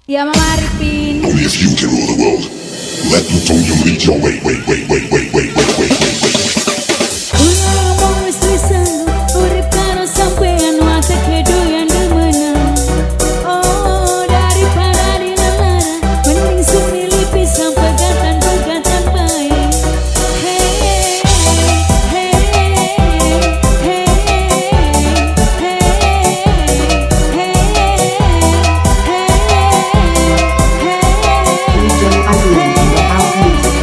Ya, Mama Arifin. Only if you can rule the world. Let plutonium lead your way, way, way, way, way, way, way, way, way, way. Kula ngomong wis wis sanggup urip karo sampean, wateke doyan demenan. Oh, daripada dilelara, mending sumili pisang pegatan pegatan bae. Hey hey hey hey hey hey hey. DJ Adun in the house music.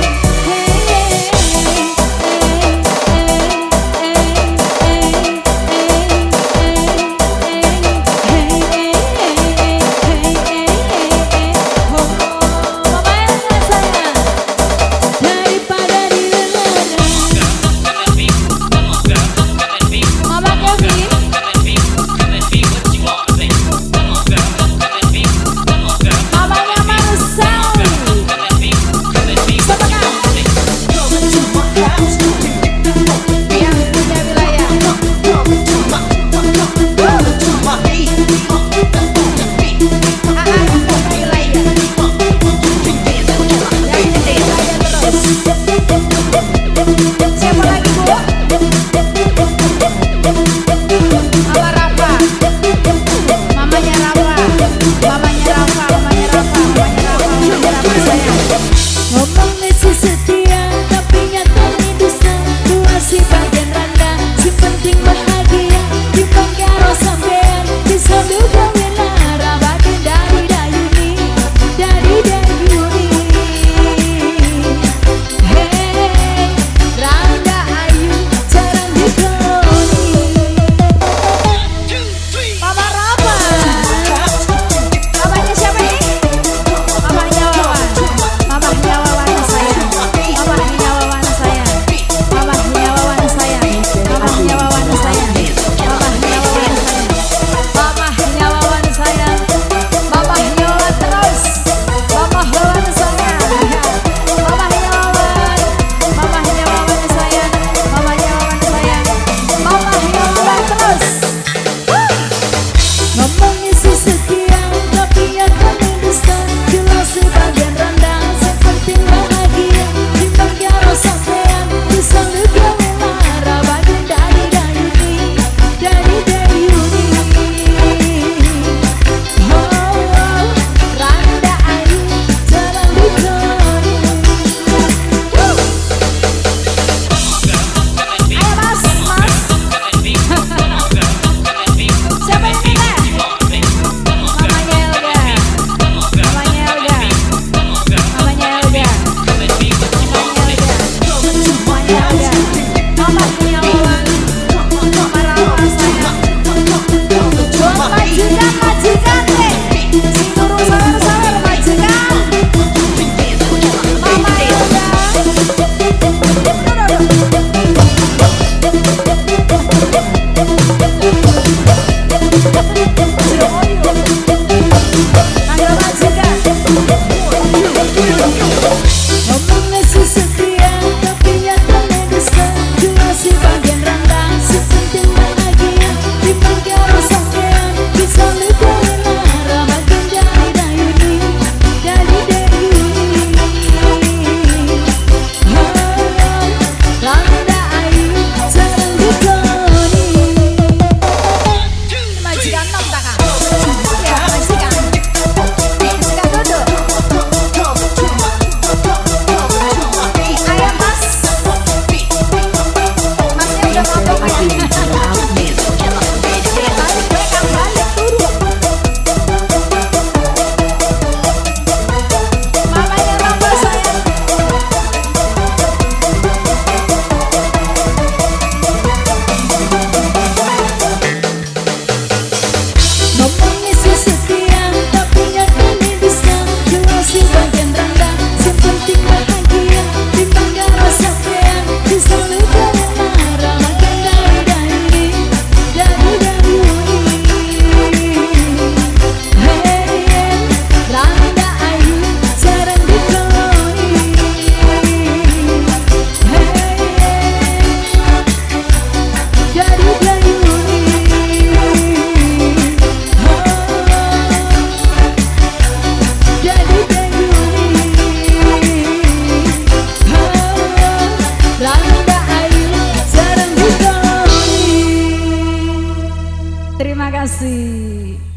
Daripada dilelara. Mama Kevin. Mamanya Marcel. Sepakat. Yang punya wilayah. Ah, yang punya wilayah. Yang punya wilayah terus. Siapa lagi, Bu? Mama Rafa. Mamanya Rafa. Mamanya Rafa, mamanya Rafa, mamanya Rafa, mamanya Rafa sayang. Ngomong sih setia, tapi nyatanya dusta. Dua si bagian randa, si penting bahagia. Timbang karo sampean, bisa dugawe lara. Bagian dari dayuni, dari dayuni. Hey, randa ayu, jarang dikeloni. Mama Rafa. Mamanya siapa ini? Mamanya Wawan. Mamanya Wawan sayang. Mamanya Wawan sayang. Mamanya Wawan sayang. Mamanya Wawan sayang. Mamanya Wawan sayang. Mamanya Wawan sayang. Mamanya Wawan terus. Mama Wawan sayang. Mamanya Wawan. Mamanya Wawan sayang. Mamanya Wawan sayang. Mamanya Wawan terus. Ngomongnya sih setia, tapi nyatanya dusta. Jelas sebagian randa, sepenting bahagia. Timbang karo sampean, bisa legawe lara. Bagian dari dayuni, dari dayuni. Oh, oh, randa ayu, jarang dikeloni. Woo! Ayo mas, mas. Siapa yang minta? Mamanya Elga. Mamanya Elga. Mamanya Elga. Mamanya Elga. Mamanya Elga. Mamanya Wawan. Mama Rafa sayang. Buat majikan, majikan eh. Sing turu sawer-sawer majikan. Mama Elga. Duh, duh, duh. Panggil majikan. Ngomongnya sih setia, tapi nyatanya dusta. Jelas si bagian randa, si penting bahagia. Timbang karo sampean, bisa legawe lara. Bagian dari dayuni, dari dayuni. Oh, randa ayu, jarang dikeloni. Majikan nom tak, Kak? Ya, majikan. Majikan duduk. Ayo mas. Masnya udah ngomong ya. Adun in the house music. Balik, balik, balik, turu. Mamanya Rafa sayang. Ngomongnya sih setia, tapi nyatanya dusta. Jelas si bagian randa, si penting bahagia. Timbang karo sampean, bisa legawe lara. Makan dari dayuni, Terima kasih.